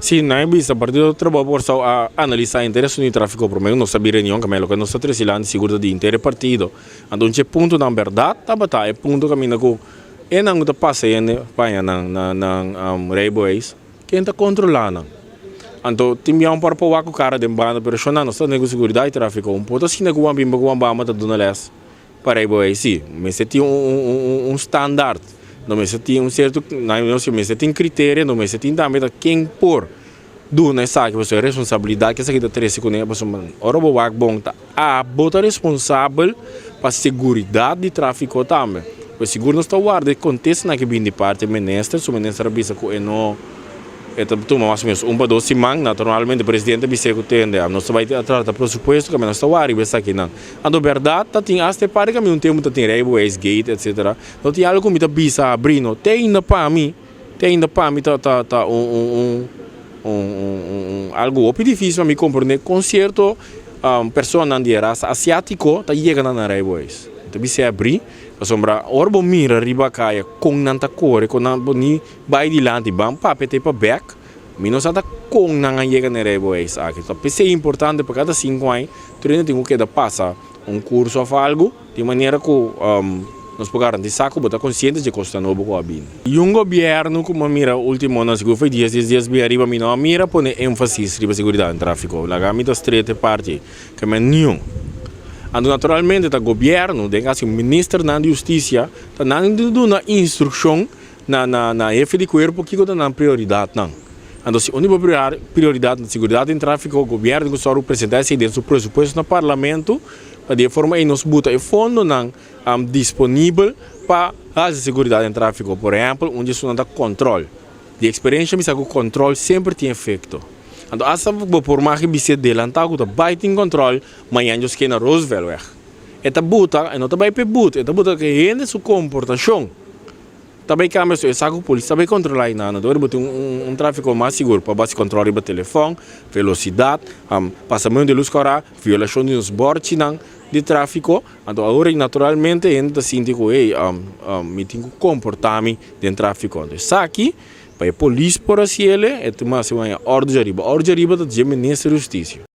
Si, nan e bisa, Partido Trabou pa Kòrsou a analisá henter asuntu di tráfiko promé ku nos ta bira reunion kaminda loke nos ta trese lanti sigur ta di henter e partido. Anto un dje puntonan bèrdat tabata e punto kaminda ku e nan ku ta pasa hende paña nan nan rijbewijs, ken ta kontrolá nan? Anto tin bia un por por wak ku kara den banda pero shon nan nos ta tene ku seguridat di tráfiko un por ta asina ku wan bimba ku wan bamba ta duna lès. Pa rijbewijs si, mester tin un standaard, no mester tin un cierto, no mester tin criterio, no mester tin tambe ta ken por duna esaki, pasobra e responsabilidad cu esaki ta trece cune, pasobra ora bo wak bon ta abo ta responsabel pa seguridad di trafico tambe. Pues sigur nos ta warda e contestanan cu bini di parti e minister, su minister a bisa cu e no. E ta tuma mas o menos un pa dos siman. Naturalmente presidente a bis'é ku tende nos ta bai trata presupuesto kaminda nos ta wak riba esakinan. Anto bèrdat ta tin asta e parti kaminda un tempu ta tin rijbewijs gate etcetera. No tin algu ku mi ta bisa abri no. Te ainda pa mi, te ainda pa mi ta ta ta un un un un algu hopi difisil pa mi komprende kon sierto personanan di e rasa asiatiko ta yega na nan rijbewijs. Mi ta bis'é abri pasobra ora bo mira riba kaya kon nan ta kore kon nan bo ni Bai dilanti, ban papia te pa bek. Mi no sa ta kon nan a yega na e rijbewijs aki. Ta p'esei importante pa kada sinku aña tur hende tin ku keda pasa un kurso òf algu di manera ku nos por garantisa ku bo ta konsiente dje kosnan nobo ku a bini. I un gobièrnu ku mi a mira último nan sigur foi dies dies dies bia riba mi no a mira pone énfasis riba seguridat den tráfiko. Laga mi ta stret e parti ei. Ke men niun. Anto naturalmente ta gobièrnu, den kasi ministernan di hustisia ta nan di duna instrukshon Na na na hefe di kuerpo kiko ta nan prioridatnan. Anto si un di bo prioridat na siguridat den trafiko, gobièrnu ku sòru presentá esei den su presupuesto na parlamento, pa di e forma ei nos buta e fondonan disponibel pa hasi siguridat den trafiko. Por ehèmpel, un di esunnan ta kòntròl. Di eksperensha mi sa ku kòntròl semper tin efekto. Anto asta bo por maki bis'é delantá ku ta bai tin kòntròl mañan djos ke na Rooseveltweg. E ta buta, e no ta bai p'e but, e ta buta ku e hende su komportashon. Ta bay cambia su e saco polis ta bay controla y nan dor bo tin un trafico mas sigur pa basi control riba telefon, velocidad, pasamento di luz cora, violacion di nos borchinan di trafico. Anto awor naturalmente hende ta sinti cu hey mi tin cu comporta mi den trafico. Anto esaki pa e polis por haciele e tin mas e ordo djariba. Ordo djariba ta dje minister di husticia.